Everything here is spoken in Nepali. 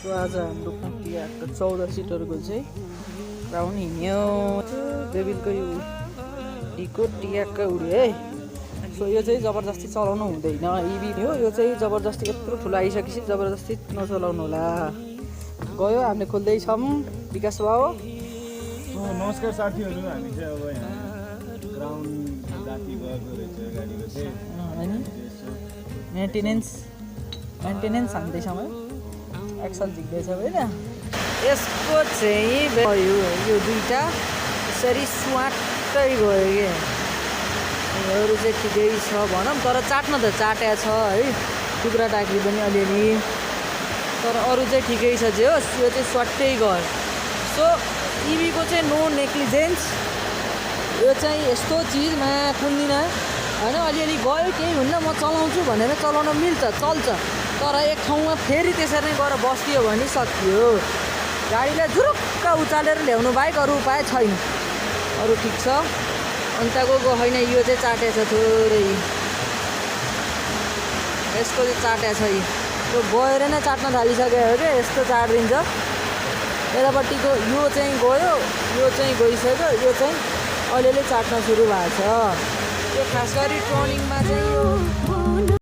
सो आज हाम्रो कुटियाको 14 सिटरको चाहिँ राउन्ड हिँड्यो। डेभिलको यो ढिको टियाक्क उड्यो है। सो यो चाहिँ जबरजस्ती चलाउनु हुँदैन, इभी हो यो चाहिँ। जबरजस्ती यत्रो ठुलो आइसकेपछि जबरजस्ती नचलाउनु होला। गयो हामीले खोल्दैछौँ। विकास भाउ नमस्कार साथीहरू, हामी चाहिँ अब यहाँ ग्राउन्ड जाति गएको रहेछ गाडीको चाहिँ होइन मेन्टेनेन्स हान्दैछौँ है। एक्सल झिक्दैछ होइन। यसको चाहिँ यो दुईवटा यसरी स्वाटै गयो कि अरू चाहिँ ठिकै छ भनौँ, तर चाट्न त चाट्या छ है, टुक्रा टाक्री पनि अलिअलि, तर अरू चाहिँ ठिकै छ जे होस्। यो चाहिँ स्वाटै गयो। सो इभीको चाहिँ नो नेग्लिजेन्स। यो चाहिँ यस्तो चिजमा कुन्दिनँ होइन, अलिअलि गयो केही हुन्न, म चलाउँछु भनेर चलाउन मिल्छ, चल्छ, तर एक ठाउँमा फेरि त्यसरी नै गएर बस्दियो भने सकियो। गाडीलाई जुरुक्क उचालेर ल्याउनु बाहेक अरू उपाय छैन। अरू ठिक छ। अन्तको होइन, यो चाहिँ चाटेछ थोरै, यसको चाहिँ चाटेछ। यो गएर नै चाट्न थालिसक्यो हो क्या, यस्तो चाटिदिन्छ। यतापट्टिको यो चाहिँ गयो, यो चाहिँ गइसक्यो, यो चाहिँ अलिअलि चाट्न सुरु भएको छ। यो खास गरी टर्निङमा चाहिँ यो